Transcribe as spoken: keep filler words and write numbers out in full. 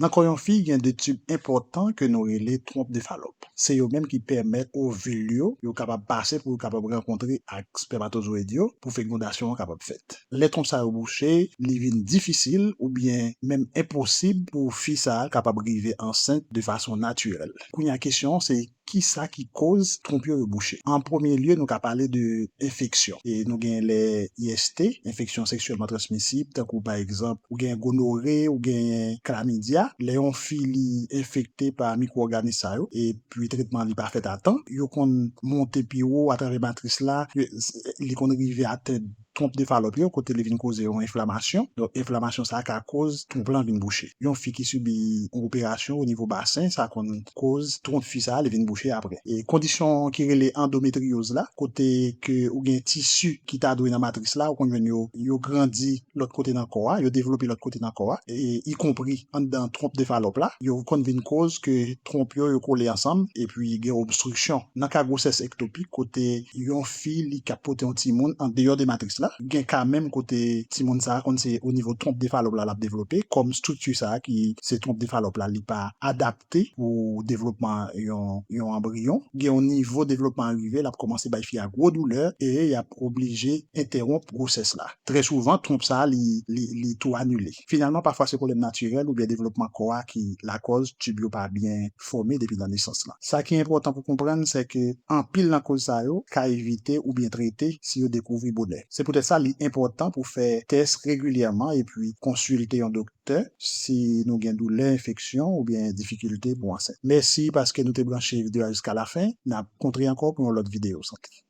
Nan kò yon fi, gen de tib enpòtan ke nou rele twonp de Falòp. Se yo menm ki pèmèt ovil yo, yo kapab pase pou yo kapab rankontre ak spèmatozoyid yo, pou fekondasyon an kapab fèt. Lè twonp sa yo bouche, li vin difisil oubyen menm enposib pou fi sa a kapab rive ansent de fason natirèl. Kounye a kesyon an se, kisa ki koz twonp yo, yo bouche? An premye lye, nou ka pale de enfeksyon. E nou gen lè I S T, enfeksyon seksyèlman transmisib, tankou pa egzanp, ou gen gonore, ou gen klamidya. Lè yon fi li enfekte pa mikwòganis sa yo, epi tretman li pa fèt a tan, yo konn monte pi wo atravè matris la, yo- li konn rive atenn twonp de Falòp yo, kote li vin koze yon enflamasyon. Donk, enflamasyon sa a ka koz twonp lan vin bouche. Yon fi ki sibi yon operasyon o nivo basen, sa konn koz twonp fi sa a, li vin bouche apre. E kondisyon ki rele andometriyoz la, kote ke ou gen tisi ki ta dwe nan matris la, ou konn jwenn yo, yo grandi lòt kote nan kò a, yo devlope lòt kote nan kò a, e, ikonpri anndan twonp de Falòp la, yo konn vin koz ke twonp yo, yo kole ansanm, epi gen obstriksyon. Nan ka gwosès ektopik, kote yon fi li ka pote yon timoun andeyò de matris la, gen ka menm kote timoun sa a konn se o nivo twonp de Falòp la l ap devlope, kòm estrikti sa a ki se twonp de Falòp la, li pa adapte pou devlopman yon, yon anbriyon. Gen yon nivo devlopman rive, l ap kòmanse bay fi a gwo doulè e y ap oblije entèwonp gwosès la. Trè souvan, twonp sa a, li, li, li tou anile. Finalman, pafwa se pwoblèm natirèl oubyen devlopman kò a ki lakòz tib yo pa byen fòme depi nan nesans lan. Sa ki enpòtan pou konprann, se ke anpil nan koz sa yo ka evite oubyen trete si yo dekouvri bonè. Se poutèt sa, li enpòtan pou fè tès regilyèman epi konsilte yon doktè si nou gen doulè, enfeksyon oubyen difikilte pou ansent. Mèsi paske nou te branche videyo a jiska lafen. N ap kontre ankò pou yon lòt videyo sante.